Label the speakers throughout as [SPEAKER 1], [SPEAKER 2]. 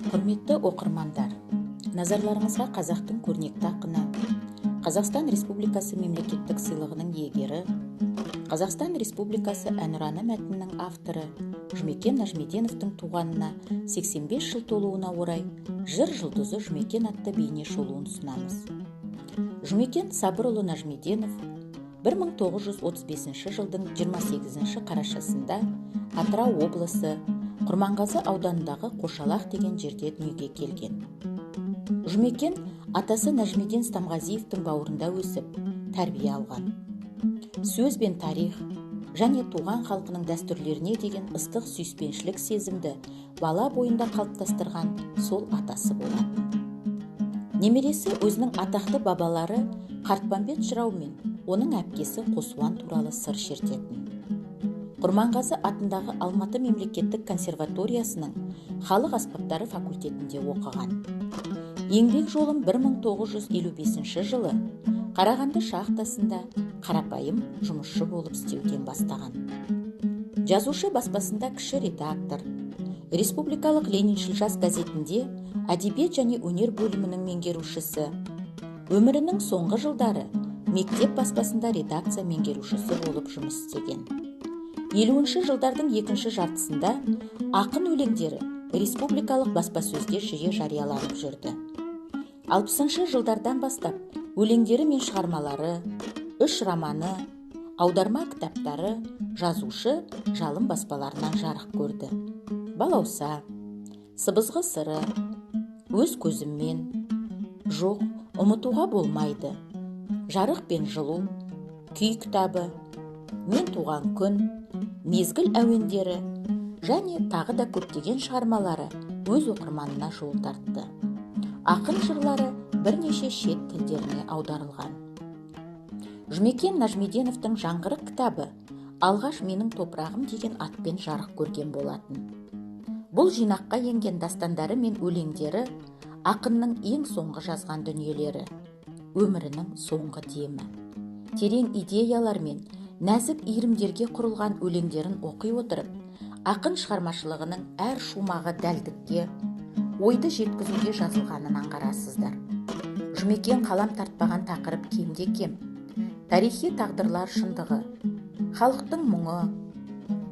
[SPEAKER 1] Құрметті оқырмандар, назарларыңызға қазақтың көрнекті ақыны, Қазақстан Республикасы мемлекеттік сыйлығының иегері, Қазақстан Республикасы Әнұраны мәтінінің авторы Жұмекен Нәжімеденовтің туғанына 85 жыл толуына орай «Жыр жұлдызы Жұмекен» атты бейне шолуын ұсынамыз. Жұмекен Сабырұлы Нәжімеденов 1935 жылдың 28 қарашасында Атырау облысы Құрманғазы ауданындағы Қошалақ деген жерде дүниеге келген. Жұмекен атасы Нәжімеден Стамғазиевтің бауырында өсіп, тәрбие алған. Сөз бен тарих және туған халқының дәстүрлеріне деген ыстық сүйіспеншілік сезімді бала бойында қалыптастырған сол атасы болатын. Немересі өзінің атақты бабалары Қартпамбет жырау мен оның әпкесі Қосуан туралы сыр шертетін. Құрманғазы атындағы Алматы мемлекеттік консерваториясының халық аспаптары факультетінде оқыған. Еңбек жолын 1955 жылы Қарағанды шахтасында қарапайым жұмысшы болып істеуден бастаған. Жазушы баспасында кіші редактор, Республикалық Лениншіл жас газетінде әдебиет және өнер бөлімінің меңгерушісі, өмірінің соңғы жылдары мектеп баспасында редакция меңгерушісі болып жұмыс істеген. 50 жылдардың екінші жартысында ақын өлеңдері республикалық баспасөзде жиі жарияланып жүрді. 60 жылдардан бастап өлеңдері мен шығармалары, үш романы, аударма кітаптары Жазушы, Жалын баспаларынан жарық көрді. «Балауса», «Сыбызғы сыры», «Өз көзіммен», «Жоқ, ұмытуға болмайды», «Жарық пен жылу», күй кітабы, «Мен туған күн», «Мезгіл әуендері» және тағы да көптеген шығармалары өз оқырманына жол тартты. Ақын жырлары бірнеше шет тілдеріне аударылған. Жұмекен Нәжімеденовтің «Жаңғырық» кітабы алғаш «Менің топырағым» деген атпен жарық көрген болатын. Бұл жинаққа енген дастандары мен өлеңдері ақынның ең соңғы жазған дүниелері, өмірінің соңғы демі. Терең идеялар мен нәзік иірімдерге құрылған өлеңдерін оқи отырып, ақын шығармашылығының әр шумағы дәлдікке, ойды жеткізуге жазылғанын аңғарасыздар. Жұмекен қалам тартпаған тақырып кемде кем. Тарихи тағдырлар шындығы, халықтың мұңы,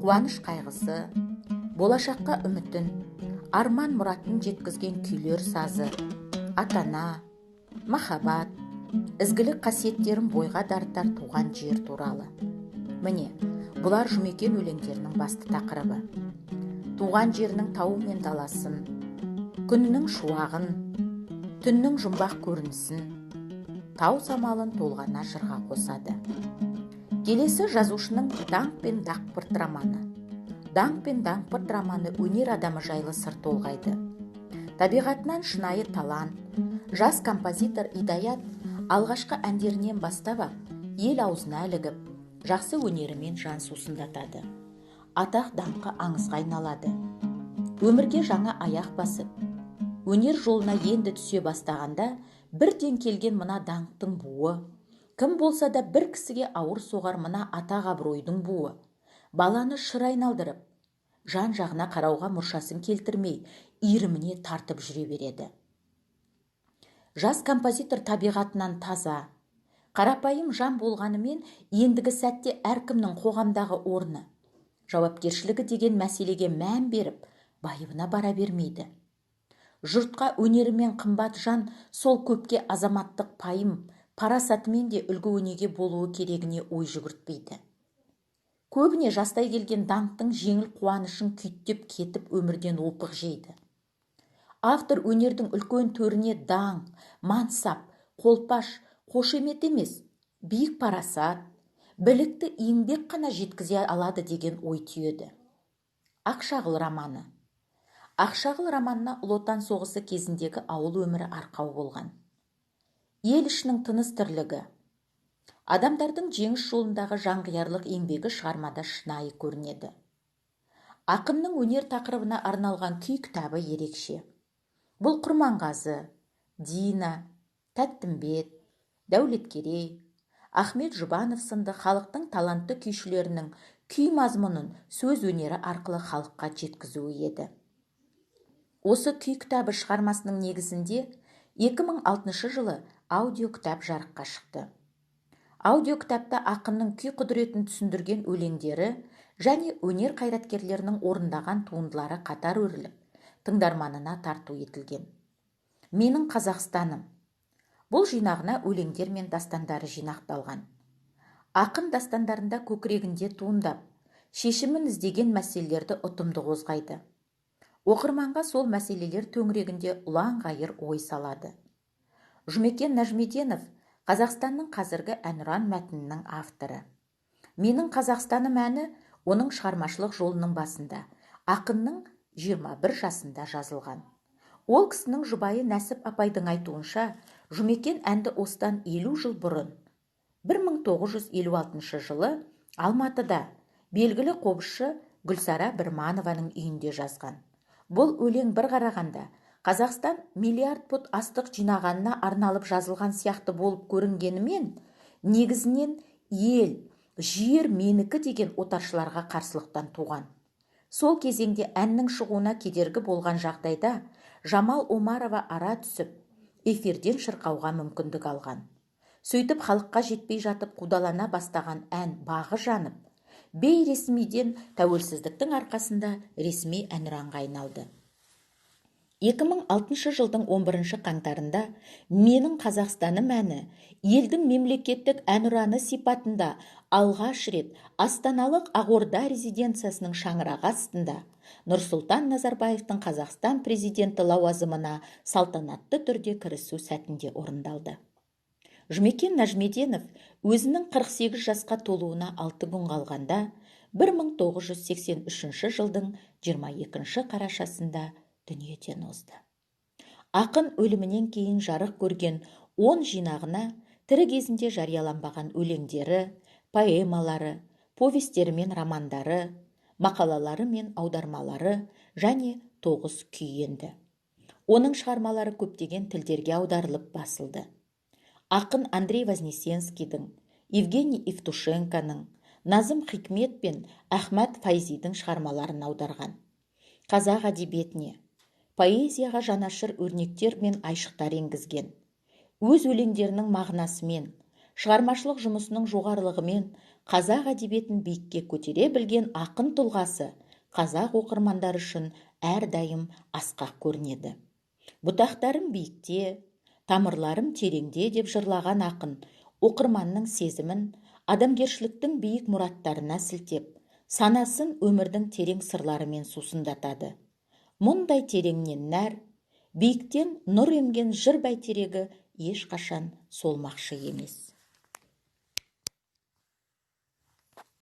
[SPEAKER 1] қуаныш қайғысы, болашаққа үмітін, арман мұратын жеткізген күйлер сазы, ата-ана, махаббат, ізгілік қасиеттерін бойға дарытар туған жер туралы. Міне, бұлар Жұмекен өлеңдерінің басты тақырыбы. Туған жерінің тауы мен даласын, күнінің шуағын, түннің жұмбақ көрінісін, тау самалын толғана жырға қосады. Келесі жазушының «Даңқ пен дақпырт» романы. «Даңқ пен дақпырт» романы өнер адамы жайлы сыр толғайды. Табиғатынан шынайы талант, жас композитор Идаят алғашқы әндерінен бастап ақ ел аузына ілігіп, жақсы өнерімен жан сусындатады. Атақ даңқы аңызға айналады. Өмірге жаңа аяқ басып, өнер жолына енді түсе бастағанда бірден келген мына даңқтың буы, кім болса да бір кісіге ауыр соғар мына атақ абыройдың буы, баланы шыр айналдырып, жан жағына қарауға мұршасын келтірмей, иіріміне тартып жүре береді. Жас композитор табиғатынан таза, қарапайым жан болғанымен, ендігі сәтте әркімнің қоғамдағы орны, жауапкершілігі деген мәселеге мән беріп, байыбына бара бермейді. Жұртқа өнерімен қымбат жан сол көпке азаматтық пайым, парасатымен де үлгі өнеге болуы керегіне ой жүгіртпейді. Көбіне жастай келген даңқтың жеңіл қуанышын күйттеп кетіп, өмірден опық жейді. Автор өнердің үлкен төріне даңқ, мансап, қолпаш, қошемет емес, биік парасат, білікті еңбек қана жеткізе алады деген ой түйеді. «Ақшағыл» романы. «Ақшағыл» романына Ұлы Отан соғысы кезіндегі ауыл өмірі арқау болған. Ел ішінің тыныс тірлігі, адамдардың жеңіс жолындағы жанқиярлық еңбегі шығармада шынайы көрінеді. Ақынның өнер тақырыбына арналған күй кітабы ерекше. Бұл Құрманғазы, Дина, Тәттімбет, Дәулеткерей, Ахмет Жұбанов сынды халықтың талантты күйшілерінің күй мазмұнын сөз өнері арқылы халыққа жеткізуі еді. Осы күй кітабы шығармасының негізінде 2006 жылы аудиокітап жарыққа шықты. Аудиокітапта ақынның күй құдіретін түсіндірген өлеңдері және өнер қайраткерлерінің орындаған туындылары қатар өріліп, тыңдарманына тарту етілген. Менің Қазақстаным. Бұл жинағына өлеңдер мен дастандары жинақталған. Ақын дастандарында көкірегінде туындап, шешімін іздеген мәселелерді ұтымды қозғайды. Оқырманға сол мәселелер төңірегінде ұлан-ғайыр ой салады. Жұмекен Нәжімеденов Қазақстанның қазіргі әнұран мәтінінің авторы. Менің Қазақстаным әні оның шығармашылық жолының басында, ақынның 21 жасында жазылған. Ол кісінің жұбайы Нәсіп апайдың айтуынша, Жұмекен әнді осыдан 50 жыл бұрын, 1956 жылы Алматыда белгілі қобызшы Гүлсара Бірманованың үйінде жазған. Бұл өлең бір қарағанда Қазақстан миллиард пұт астық жинағанына арналып жазылған сияқты болып көрінгенімен, негізінен ел, жер менікі деген отаршыларға қарсылықтан туған. Сол кезеңде әннің шығуына кедергі болған жағдайда Жамал Омарова ара түсіп, эфирден шырқауға мүмкіндік алған. Сөйтіп халыққа жетпей жатып қудалана бастаған ән бағы жанып, бейресмиден тәуелсіздіктің арқасында ресми әнұранға айналды. 2006 жылдың 11 қаңтарында Менің Қазақстаным әні елдің мемлекеттік әнұраны сипатында алғаш рет Астаналық Ақорда резиденциясының шаңырағы астында Нұрсұлтан Назарбаевтың Қазақстан президенті лауазымына салтанатты түрде кірісу сәтінде орындалды. Жұмекен Нәжімеденов өзінің 48 жасқа толуына 6 күн қалғанда 1983 жылдың 22 қарашасында дүниеден озды. Ақын өлімінен кейін жарық көрген 10 жинағына тірі кезінде жарияланбаған өлеңдері, поэмалары, повестері мен романдары, мақалалары мен аудармалары және 9 күй енді. Оның шығармалары көптеген тілдерге аударылып басылды. Ақын Андрей Вознесенскийдің, Евгений Евтушенконың, Назым Хикмет пен Ахмад Файзидің шығармаларын аударған. Қазақ әдебиетіне, поэзияға жанашыр өрнектер мен айшықтар енгізген. Өз өлеңдерінің мағынасымен, шығармашылық жұмысының жоғарылығымен қазақ әдебиетін биікке көтере білген ақын тұлғасы қазақ оқырмандары үшін әрдайым асқақ көрінеді. Бұтақтарым биікте, тамырларым тереңде деп жырлаған ақын оқырманның сезімін адамгершіліктің биік мұраттарына сілтеп, санасын өмірдің терең сырларымен сусындатады. Мұндай тереңнен нәр, биіктен нұр емген жыр бәйтерегі ешқашан солмақшы емес.